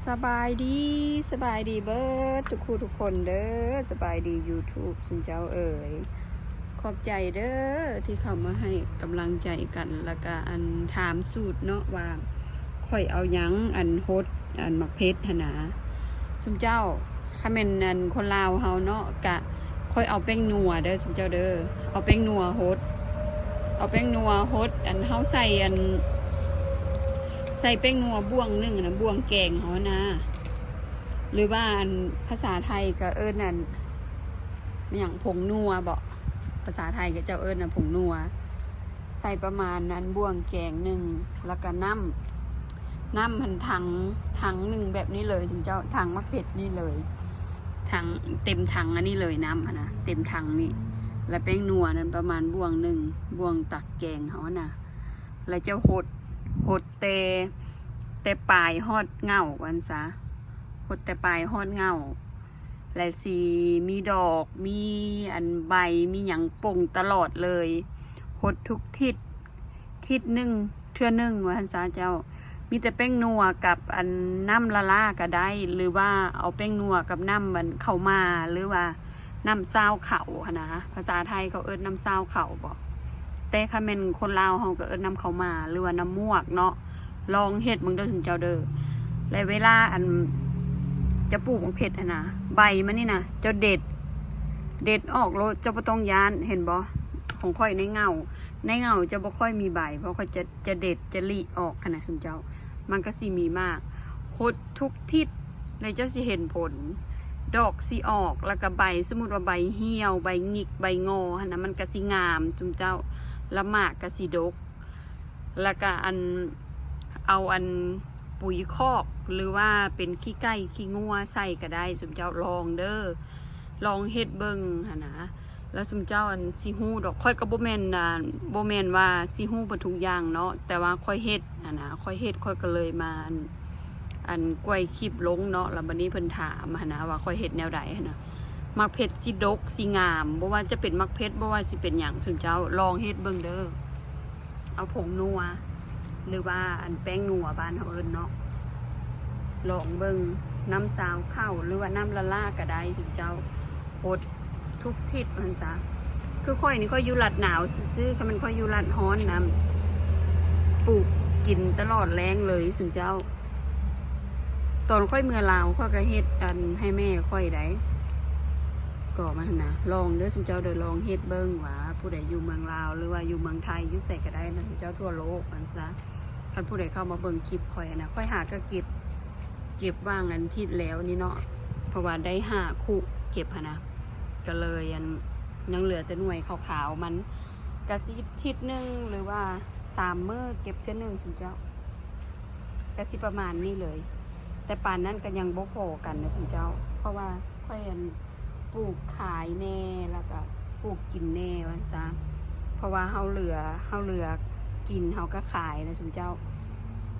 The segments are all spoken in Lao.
ສະບາຍດີ ສະບາຍດີເບີດທຸກຜູ້ທຸກຄົນເດີ ສະບາຍດີ YouTube ຊຸມເຈົ້າເອີຍ ຂອບໃຈເດີທີ່ເຂົ້າມາໃຫ້ກຳລັງໃຈກັນ ແລ້ວກະອັນຖາມສູດເນາະວ່າ ຂ້ອຍເອົາຫຍັງອັນຫົດອັນໝາກເຜັດຫັ້ນນາ ຊຸມເຈົ້າ ຄັນແມ່ນອັນຄົນລາວເຮົາເນາະ ກະຂ້ອຍເອົາແປ້ງນົວເດີຊຸມເຈົ້າເດີ ເອົາແປ້ງນົວຫົດ ເອົາແປ້ງນົວຫົດ ອັນເຮົາໃສ່ອັນ ໃສ່ແປ້ງນົວບ່ວງໜຶ່ງນະ ບ່ວງແກງເຮົານະ ຫຼືວ່າອັນພາສາໄທກະເອີ້ນອັນ ອີຫຍັງ ຜົງນົວເບາະ ພາສາໄທເຂົາເຈົ້າເອີ້ນວ່າຜົງນົວ ໃສ່ປະມານອັນບ່ວງແກງໜຶ່ງ ແລ້ວກະນ້ຳ ນ້ຳຫັ້ນຖັງ ຖັງໜຶ່ງແບບນີ້ເລີຍ ຊຸມເຈົ້າ ຖັງໝາກເຜັດນີ້ເລີຍ ຖັງ ເຕັມຖັງອັນນີ້ເລີຍ ນ້ຳຫັ້ນນະ ເຕັມຖັງນີ້ ແລ້ວແປ້ງນົວນັ້ນປະມານບ່ວງໜຶ່ງ ບ່ວງຕັກແກງເຮົາຫັ້ນນະ ແລ້ວເຈົ້າຫົດ ຫົດແຕ່ ແຕ່ປາຍຮອດເຫງົ້າວ່າຊັ້ນຊະ ຫົດແຕ່ປາຍຮອດເຫງົ້າ ແລະຊິມີດອກ ມີອັນໃບ ມີຫຍັງປົ່ງຕະຫຼອດເລີຍ ຫົດທຸກທິດ ທິດໜຶ່ງເທື່ອໜຶ່ງວ່າຊັ້ນຊະເຈົ້າ ມີແຕ່ແປ້ງນົວກັບອັນນ້ຳລາໆກະໄດ້ ຫຼືວ່າເອົາແປ້ງນົວກັບນ້ຳອັນເຂົ້າໝາ ຫຼືວ່ານ້ຳຊາວເຂົ້າຫັ້ນນະ ພາສາໄທເຂົາເອີ້ນນ້ຳຊາວເຂົ້າເບາະ ແຕ່ຄັນແມ່ນຄົນລາວເຮົາກະເອີ້ນນ້ຳເຂົ້າໝາ ຫຼືວ່ານ້ຳໝວກເນາະ ລອງເຮັດເບິ່ງເດີຊຸມເຈົ້າເດີ ແລະເວລາອັນ ຈະປູກໝາກເຜັດຫັ້ນນະ ໃບມັນນີ້ນະ ເຈົ້າເດັດ ເດັດອອກໂລດ ເຈົ້າບໍ່ຕ້ອງຢ້ານ ເຫັນບໍ່ ຂອງຂ້ອຍໃນເຫງົ້າ ໃນເຫງົ້າຈະບໍ່ຄ່ອຍມີໃບ ເພາະຂ້ອຍຈະ ຈະເດັດ ຈະລິອອກຫັ້ນນະຊຸມເຈົ້າ ມັນກະຊິມີໝາກ ຫົດທຸກທິດ ແລ້ວເຈົ້າຊິເຫັນຜົນ ດອກຊິອອກ ແລ້ວກະໃບ ສົມມຸດວ່າໃບຫ່ຽວ ໃບຫງິກ ໃບງໍຫັ້ນນະ ມັນກະຊິງາມຊຸມເຈົ້າ ແລ້ວໝາກກະຊິດົກ ແລ້ວກະອັນ ເອົາອັນປຸຍຄອກ ຫຼືວ່າເປັນຂີ້ໄກ່ຂີ້ງົວໃສ່ກະໄດ້ ຊຸມເຈົ້າລອງເດີ ລອງເຮັດເບິ່ງຫັ້ນນະ ແລ້ວຊຸມເຈົ້າອັນຊິຮູ້ດອກ ຂ້ອຍກະບໍ່ແມ່ນ ອ່າ ບໍ່ແມ່ນວ່າຊິຮູ້ເບິດທຸກຢ່າງເນາະ ແຕ່ວ່າຂ້ອຍເຮັດຫັ້ນນະ ຂ້ອຍເຮັດ ຂ້ອຍກະເລີຍມາອັນ ອັນກວຍຄລິບລົງເນາະ ແລ້ວບາດນີ້ເພິ່ນຖາມຫັ້ນນະວ່າຂ້ອຍເຮັດແນວໃດຫັ້ນນະ ໝາກເຜັດຊິດົກ ຊິງາມ ບໍ່ວ່າຈະເປັນໝາກເຜັດ ບໍ່ວ່າຊິເປັນຫຍັງ ຊຸມເຈົ້າລອງເຮັດເບິ່ງເດີ ເອົາຜົງນົວ ຫຼືວ່າອັນແປ້ງນົວບ້ານເຮົາເອີ້ນເນາະ ລອງເບິ່ງ ນ້ຳຊາວເຂົ້າ ຫຼືວ່ານ້ຳລາໆກະໄດ້ ຊຸມເຈົ້າຫົດທຸກທິດວ່າຊັ້ນຊະ ຄືຂ້ອຍນີ້ຂ້ອຍຢູ່ລັດໜາວຊື່ໆ ຄັນແມ່ນຂ້ອຍຢູ່ລັດຮ້ອນນະ ປູກກິນຕະຫຼອດແລ້ງເລີຍ ຊຸມເຈົ້າ ຕອນຂ້ອຍເມືອລາວ ຂ້ອຍກະເຮັດອັນໃຫ້ແມ່ຂ້ອຍໄດ໋ ກໍມາຫັ້ນນະ ລອງເດີຊຸມເຈົ້າເດີ ລອງເຮັດເບິ່ງວ່າ ຜູ້ໃດຢູ່ເມືອງລາວ ຫຼືວ່າຢູ່ເມືອງໄທ ຢູ່ໃສກະໄດ້ນະ ຊຸມເຈົ້າທົ່ວໂລກວ່າຊັ້ນຊະ ຄັນຜູ້ໃດເຂົ້າມາເບິ່ງຄລິບຂ້ອຍຫັ້ນນະ ຂ້ອຍຫາກະເກັບ ເກັບຫວ່າງອັນທິດແລ້ວນີ້ເນາະ ເພາະວ່າໄດ້ຫ້າຄຸເກັບຫັ້ນນະ ກະເລີຍອັນ ຍັງເຫຼືອແຕ່ໜ່ວຍຂາວໆມັນ ກະຊິທິດໜຶ່ງ ຫຼືວ່າສາມມື້ເກັບເທື່ອໜຶ່ງ ຊຸມເຈົ້າ ກະຊິປະມານນີ້ເລີຍ ແຕ່ປານນັ້ນກະຍັງບໍ່ພໍກັນນະຊຸມເຈົ້າ ເພາະວ່າຂ້ອຍອັນ ປູກຂາຍແດ່ ແລ້ວກະປູກກິນແດ່ວ່າຊັ້ນຊະ ເພາະວ່າເຮົາເຫຼືອ ເຮົາເຫຼືອກິນເຮົາກະຂາຍນະຊຸມເຈົ້າ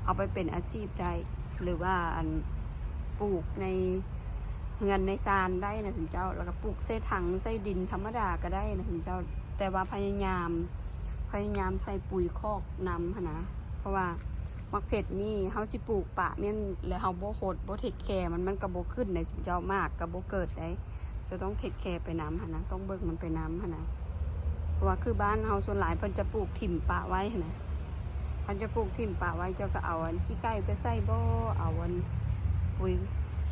ເອົາໄປເປັນອາຊີບໄດ້ ຫຼືວ່າອັນປູກໃນເຮືອນໃນຊານໄດ້ນະຊຸມເຈົ້າ ແລ້ວກະປູກໃສ່ຖັງໃສ່ດິນທຳມະດາກະໄດ້ນະຊຸມເຈົ້າ ແຕ່ວ່າພະຍາຍາມ ພະຍາຍາມໃສ່ປຸຍຄອກນຳຫັ້ນນະ ເພາະວ່າໝາກເຜັດນີ້ເຮົາຊິປູກປະແມ່ນ ແລ້ວເຮົາບໍ່ຫົດ ບໍ່ເທັກແຄມັນ ມັນກະບໍ່ຂຶ້ນໃດ໋ຊຸມເຈົ້າ ໝາກກະບໍ່ເກີດໃດ໋ ເຈົ້າຕ້ອງເທັກແຄໄປນຳຫັ້ນນະ ຕ້ອງເບິ່ງມັນໄປນຳຫັ້ນນະ ເພາະວ່າຄືບ້ານເຮົາສ່ວນຫຼາຍເພິ່ນຈະປູກຖິ້ມປະໄວ້ຫັ້ນນະ ເພິ່ນຈະປູກຖິ້ມປະໄວ້ ເຈົ້າກະເອົາອັນຂີ້ໄກ່ໄປໃສ່ບໍ ເອົາອັນປຸຍ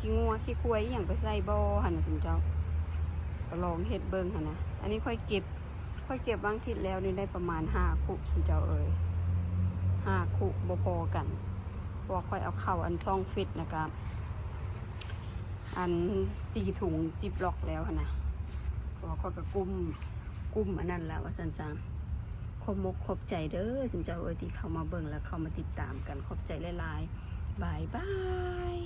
ຂີ້ງົວຂີ້ຄວາຍອີ່ຫຍັງໄປໃສ່ບໍຫັ້ນນະຊຸມເຈົ້າ ກະລອງເຮັດເບິ່ງຫັ້ນນະ ອັນນີ້ຂ້ອຍເກັບ ຂ້ອຍເກັບຫວ່າງທິດແລ້ວນີ້ໄດ້ປະມານຫ້າຄຸ ຊຸມເຈົ້າເອີຍ ຫ້າຄຸບໍ່ພໍກັນ ເພາະວ່າຂ້ອຍເອົາເຂົ້າອັນຊ່ອງຟິດ ແລ້ວກະອັນສີ່ຖົງຊິບລັອກແລ້ວຫັ້ນນະ ເພາະວ່າຂ້ອຍກະກຸ້ມ ກຸ້ມອັນນັ້ນແລ້ວວ່າຊັ້ນຊະ ຂອບມົກຂອບໃຈເດີ ຊຸມເຈົ້າເອີຍ ທີ່ເຂົ້າມາເບິ່ງ ແລະ ເຂົ້າມາຕິດຕາມກັນ ຂອບໃຈຫຼາຍໆ ບາຍບາຍ.